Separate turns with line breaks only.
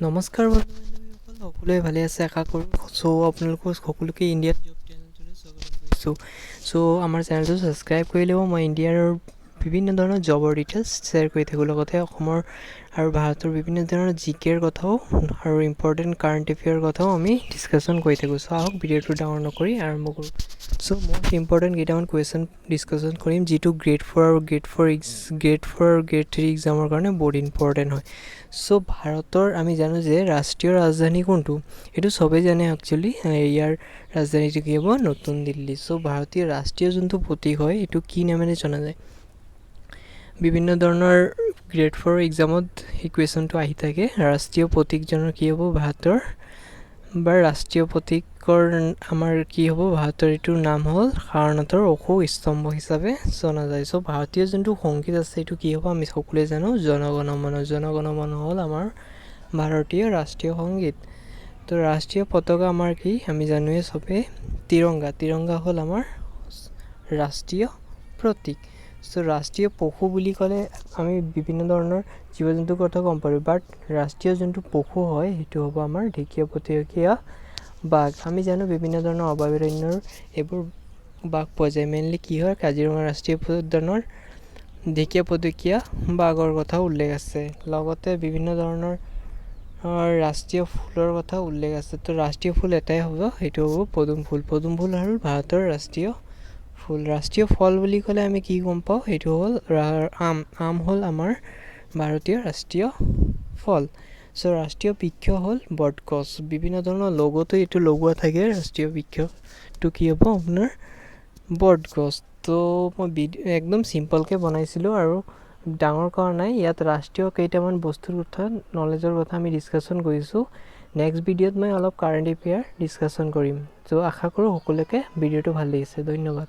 নমস্কাৰ বন্ধু বান্ধৱীসকল, সকলোৱে ভালে আছে আশা কৰোঁ। চ' আপোনালোকক সকলোকে ইণ্ডিয়ান জব চেনেলটোলৈ স্বাগতম কৰিছোঁ। চ' আমাৰ চেনেলটো ছাবস্ক্ৰাইব কৰি ল'ব। মই ইণ্ডিয়াৰ বিভিন্ন ধৰণৰ জবৰ ডিটেইলছ শ্বেয়াৰ কৰি থাকোঁ, লগতে অসমৰ আৰু ভাৰতৰ বিভিন্ন ধৰণৰ জিকেৰ কথাও আৰু ইম্পৰ্টেণ্ট কাৰেণ্ট এফেয়াৰ কথাও আমি ডিছকাশ্যন কৰি থাকোঁ। চ' আহক, ভিডিঅ'টো ডাঙৰ নকৰি আৰম্ভ কৰোঁ। চ' মষ্ট ইম্পৰ্টেণ্ট কেইটামান কুৱেশ্যন ডিছকাশ্যন কৰিম, যিটো গ্ৰেড ফ'ৰ আৰু গ্ৰেড ফ'ৰ আৰু গ্ৰেড থ্ৰী এক্সামৰ কাৰণে বহুত ইম্পৰ্টেণ্ট হয়। চ' ভাৰতৰ আমি জানো যে ৰাষ্ট্ৰীয় ৰাজধানী কোনটো, সেইটো চবেই জানে। একচুৱেলি ইয়াৰ ৰাজধানীটো কি হ'ব? নতুন দিল্লী। চ' ভাৰতীয় ৰাষ্ট্ৰীয় যোনটো প্ৰতীক হয়, সেইটো কি নামেৰে জনা যায়? বিভিন্ন ধৰণৰ গ্ৰেড ফ'ৰ এক্সামত সেই কুৱেশ্যনটো আহি থাকে। ৰাষ্ট্ৰীয় প্ৰতীকজনৰ কি হ'ব ভাৰতৰ বা ৰাষ্ট্ৰীয় প্ৰতীকৰ আমাৰ কি হ'ব ভাৰতৰ? এইটোৰ নাম হ'ল সাৰনাথৰ অশোক স্তম্ভ হিচাপে জনা যায়। চ' ভাৰতীয় যোনটো সংগীত আছে, এইটো কি হ'ব? আমি সকলোৱে জানো, জনগণ মন। জনগণ মন হ'ল আমাৰ ভাৰতীয় ৰাষ্ট্ৰীয় সংগীত। তো ৰাষ্ট্ৰীয় পতাকা আমাৰ কি? আমি জানোৱে চবেই, তিৰংগা। তিৰংগা হ'ল আমাৰ ৰাষ্ট্ৰীয় প্ৰতীক। চ' ৰাষ্ট্ৰীয় পশু বুলি ক'লে আমি বিভিন্ন ধৰণৰ জীৱ জন্তুৰ কথা গম পাৰোঁ, বাট ৰাষ্ট্ৰীয় যোনটো পশু হয়, সেইটো হ'ব আমাৰ ঢেকীয়াপতীয়া বাঘ। আমি জানো বিভিন্ন ধৰণৰ অভয়াৰণ্যৰ এইবোৰ বাঘ পোৱা যায়। মেইনলি কি হয়, কাজিৰঙা ৰাষ্ট্ৰীয় উদ্যানৰ ঢেকীয়াপতকীয়া বাঘৰ কথাও উল্লেখ আছে। লগতে বিভিন্ন ধৰণৰ ৰাষ্ট্ৰীয় ফুলৰ কথা উল্লেখ আছে। তো ৰাষ্ট্ৰীয় ফুল এটাই হ'ব, সেইটো হ'ব পদুম ফুল। পদুম ফুল হ'ল ভাৰতৰ ৰাষ্ট্ৰীয় ফুল। ৰাষ্ট্ৰীয় ফল বুলি ক'লে আমি কি গম পাওঁ? সেইটো হ'ল আম। আম হ'ল আমাৰ ভাৰতীয় ৰাষ্ট্ৰীয় ফল। চ' ৰাষ্ট্ৰীয় বৃক্ষ হ'ল বটগছ। বিভিন্ন ধৰণৰ লগতো এইটো লগোৱা থাকে। ৰাষ্ট্ৰীয় বৃক্ষটো কি হ'ব আপোনাৰ? বটগছ। তো মই ভিডিঅ' একদম চিম্পলকৈ বনাইছিলোঁ আৰু ডাঙৰ কৰা নাই। ইয়াত ৰাষ্ট্ৰীয় কেইটামান বস্তুৰ কথা, নলেজৰ কথা আমি ডিছকাশ্যন কৰিছোঁ। নেক্সট ভিডিঅ'ত মই অলপ কাৰেণ্ট এফেয়াৰ ডিছকাশ্যন কৰিম। চ' আশা কৰোঁ সকলোকে ভিডিঅ'টো ভাল লাগিছে। ধন্যবাদ।